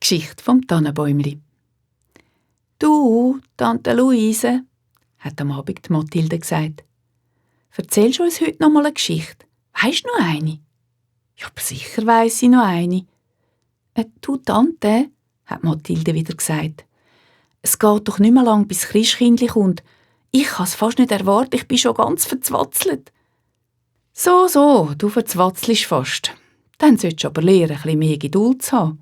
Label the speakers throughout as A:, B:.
A: Geschichte vom Tannenbäumli. «Du, Tante Luise», hat am Abend Mathilde gesagt, «erzählst du uns heute noch mal eine Geschichte? Weisst du noch eine?» «Ja, aber sicher weiss ich noch eine.» «Du, Tante», hat Mathilde wieder gesagt, «es geht doch nicht mehr lang, bis Christkindli kommt. Ich kann es fast nicht erwarten, ich bin schon ganz verzwatzelt.» «So, du verzwatzelst fast. Dann solltest du aber lernen, ein bisschen mehr Geduld zu haben.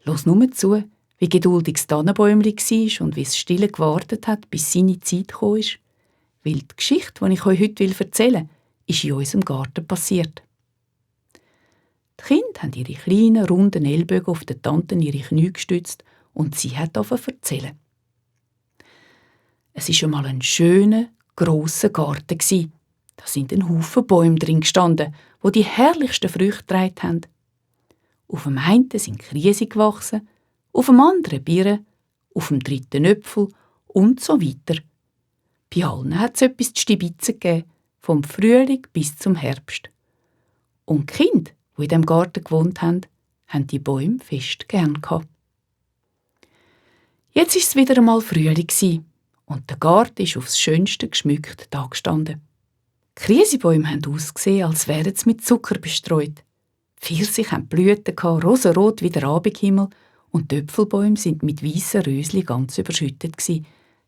A: Los nur zu, wie geduldig das Tannenbäumli war und wie es still gewartet hat, bis seine Zeit gekommen ist. Weil die Geschichte, die ich euch heute erzählen will, ist in unserem Garten passiert.» Die Kinder haben ihre kleinen, runden Ellbogen auf der Tante ihre Knie gestützt und sie hat angefangen zu erzählen. Es war einmal ein schöner, grosser Garten. Da sind ein Haufen Bäume drin gestanden, wo die herrlichsten Früchte getragen haben. Auf dem einen sind Kriese gewachsen, auf dem anderen Birnen, auf dem dritten Äpfel und so weiter. Bei allen hat es etwas zu stibitzen gegeben, vom Frühling bis zum Herbst. Und die Kinder, die in diesem Garten gewohnt haben die Bäume fest gern gehabt. Jetzt war es wieder einmal Frühling und der Garten ist aufs Schönste geschmückt dagestanden. Die Kriesebäume haben ausgesehen, als wären sie mit Zucker bestreut. Die Pfirsiche hatten Blüten, rosenrot wie der Abendhimmel, und die Äpfelbäume sind mit weißen Röschen ganz überschüttet.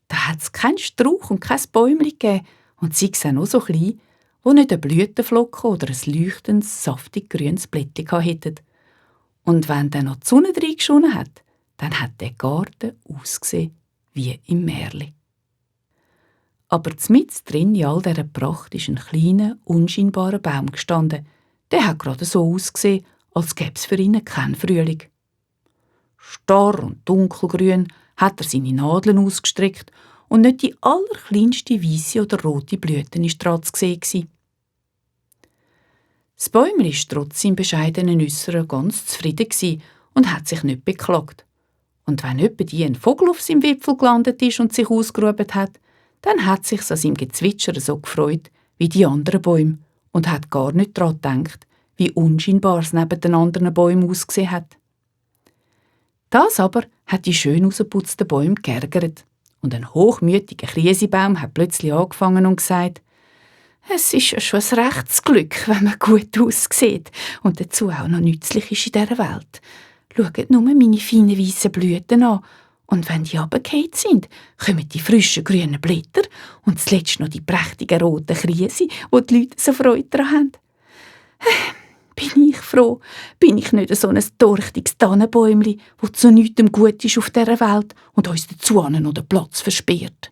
A: Da hat es keinen Strauch und kein Bäumli gegeben, und sie waren auch so klein, wo nicht eine Blütenflocke oder ein leuchtendes, saftig grünes Blättchen hätten. Und wenn dann noch die Sonne reingeschonen hat, dann hat der Garten ausgesehen wie im Märchen. Aber mitten drin in all dieser Pracht ist ein kleiner, unscheinbarer Baum gestanden. Der hat gerade so ausgesehen, als gäbe es für ihn keinen Frühling. Starr und dunkelgrün hat er seine Nadeln ausgestreckt und nicht die allerkleinste weisse oder rote Blüte war dran zu sehen. Das Bäumli war trotz seinem bescheidenen Äusseren ganz zufrieden und hat sich nicht beklagt. Und wenn jemand ein Vogel auf seinem Wipfel gelandet ist und sich ausgeruht hat, dann hat es sich an seinem Gezwitscher so gefreut wie die anderen Bäume und hat gar nicht daran gedacht, wie unscheinbar es neben den anderen Bäumen ausgesehen hat. Das aber hat die schön rausgeputzten Bäume geärgert. Und ein hochmütiger Krisebaum hat plötzlich angefangen und gesagt, «Es ist ja schon ein rechtes Glück, wenn man gut aussieht und dazu auch noch nützlich ist in dieser Welt. Schaut nur meine feinen weißen Blüten an. Und wenn die runtergefallen sind, kommen die frischen grünen Blätter und zuletzt noch die prächtigen roten Kriese, wo die Leute so Freude daran haben. Bin ich froh, bin ich nicht so ein torchtiges Tannenbäumli, das zu nichts gut ist auf dieser Welt und uns dazu noch den Platz versperrt.»